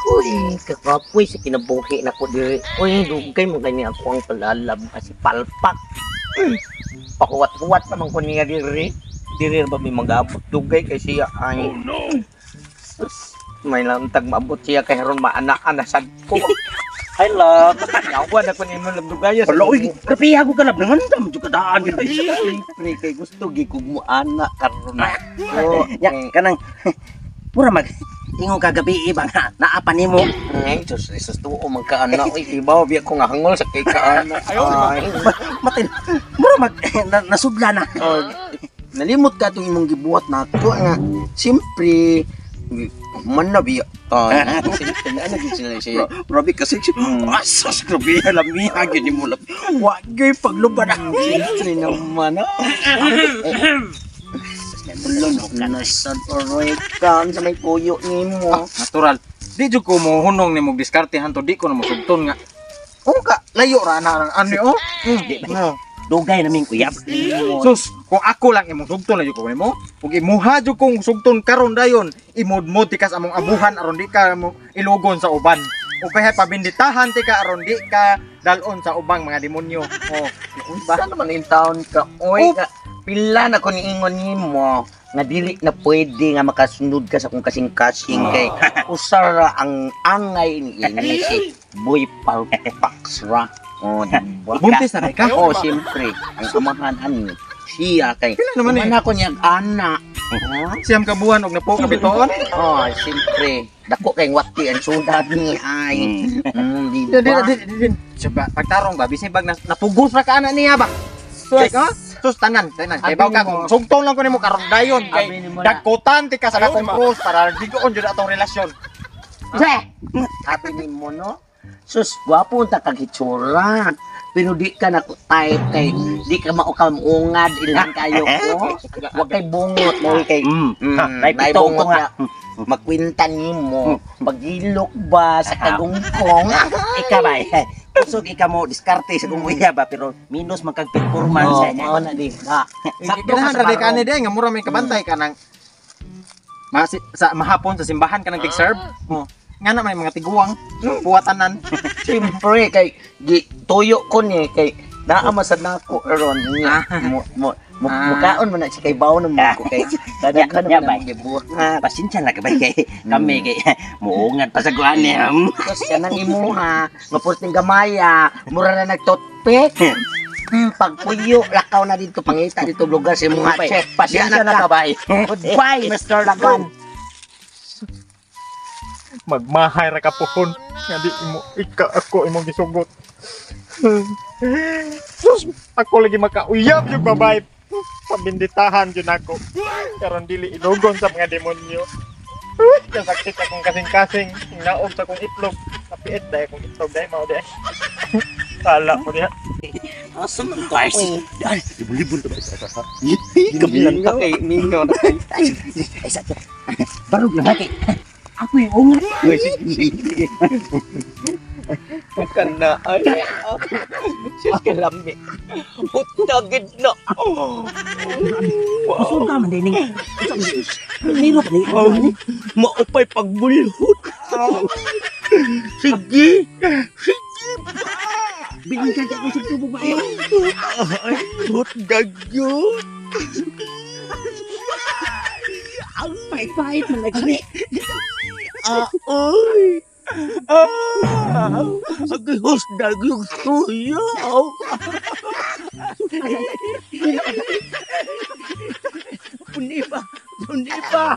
Uy, kakapoy sa kinabuhi na ko diri. Uy, dugay mo gani ako ang palalab kasi palpak. Pahuwat-huwat pa man ko niya diri. Diri ba may magabot dugay kay siya ay. Oh no. Sus, may lantag maabot siya kay haron maanaan na sad ko. Hi, love. Yawa na ko nimo love dugaya sa Wala, uy, grabe ako ka love. Nangandam, jud ka daan. Siyempre kay gusto gid kog mo ana karon na. Oh, Ya, kanang, mura mag, ingon kagabi ba nga, naa pa nimo. Ay, Diyos, Jesus, tuo man ka ana. Uy, di ba, biya ko nga hangol sa kay ka ana. Ay, Matin, mura mag, nasudla na. Oh, nalimot ka itong imong gibuhat na ako nga. Siyempre, man na biya ta. Siyempre, na ano sila siya. Grabe kasi, asas, grabe, lamiha, gini mo love. Wa, gyud pagluban na. Siyempre naman, ah. Nasad oroy ka sa may puyo nimo. Natural. Di jud ko mo hunong nimo diskarte hanto di ko na mosugton nga. Oh ka, layo ra na ang ano oh. Di ba? Dugay na ming uyab. Sus, kung ako lang imong sugton na jud ko nimo, ug imuha jud kong sugton karon dayon, imodmod ti ka sa among abuhan aron di ka mo ilugon sa uban. O kaya pabinditahan ti ka aron di ka dalon sa ubang mga demonyo. Oh, Unsa naman in town ka? Oy, ka, pila na ko niingon nimo nga dili na pwede nga makasunod ka sa kung kasing-kasing kay usara ang angay ni ini si Boy Palpax ra. Oh, di ba? Buntis na ka? Oh, siyempre. Ang amahan ani siya kay Pila naman eh. Mana ko niya ana. Oh, Siyam ka buwan og napo ka bitoon. oh, siyempre. Dako kay wati ang sudad ni ay. Di Di di ba? di di. Siya pagtarong ba bisig bag napugos ra ka ana niya ba? Sus, sus tanan, tanan. Kay baw ka kung sugton lang ko nimo karon dayon kay dagkotan ti ka sa akong cross para digoon jud atong relasyon. Che! Sabi ni mo, no? Sus, gwapo ta kag hitsura. Pero di ka na type kay di ka maukamungad ilan kayo ko. Wa kay bungot mo kay Nay nay pito bungot ko nga. nga. Makwinta nimo pagilok ba sa kagungkong. Ika ba? Kusog ika mo diskarte sa kung uya ba pero minus man kag performance. Oh, mao na di. Ha. Sakto ka Ganahan sa ra di ka barong. ani di nga mura may kabantay ka nang masi, sa mahapon sa simbahan ka nang tig-serve. Oh. Nga naman mga tiguang buwatanan. Siyempre kay gi tuyo ko ni kay naa man sad nako ron niya. Mo mo mo mukaon man na si kay bawo na mo ko kay kadaghan Ya, man bay. ang gibuhat. Pasensya na ka ba kay kami kay muungad pa sa kuan niya. Tapos kanang imuha, nga purting gamaya, mura na nagtoothpick. Pagpuyo, lakaw na dito, pangita dito lugar sa imuha. Bay, Check, pasensya na ka ba? Goodbye, Mr. Lagan. Magmahay ra ka pohon nga di imo ika ako imong gisugot. Sus, ako lagi makauyab yung babae. Pabinditahan jud ako. Karon dili ilugon sa mga demonyo. Kasakit akong kasing-kasing, naog sa akong itlog. Kapiit dahil akong itlog dahil mao dahil. Kala mo diha. Asa man guys? Ay, libon-libon to ba? Kabilang ka kay Mingo na kay. Ay, sa barog na kay. Ako yung ungat. Uy, sige, sige. Kana ay. Sus kalami. Putagid na. Kusog ka man din. Nino pa ni. Maupay pagbulhot. Sige. Bilin ka ako sa tubog ba? Hotdog yun. Pait-pait man lagi. Oy. Ah, agihusdag yung suyo. Puni pa, puni pa.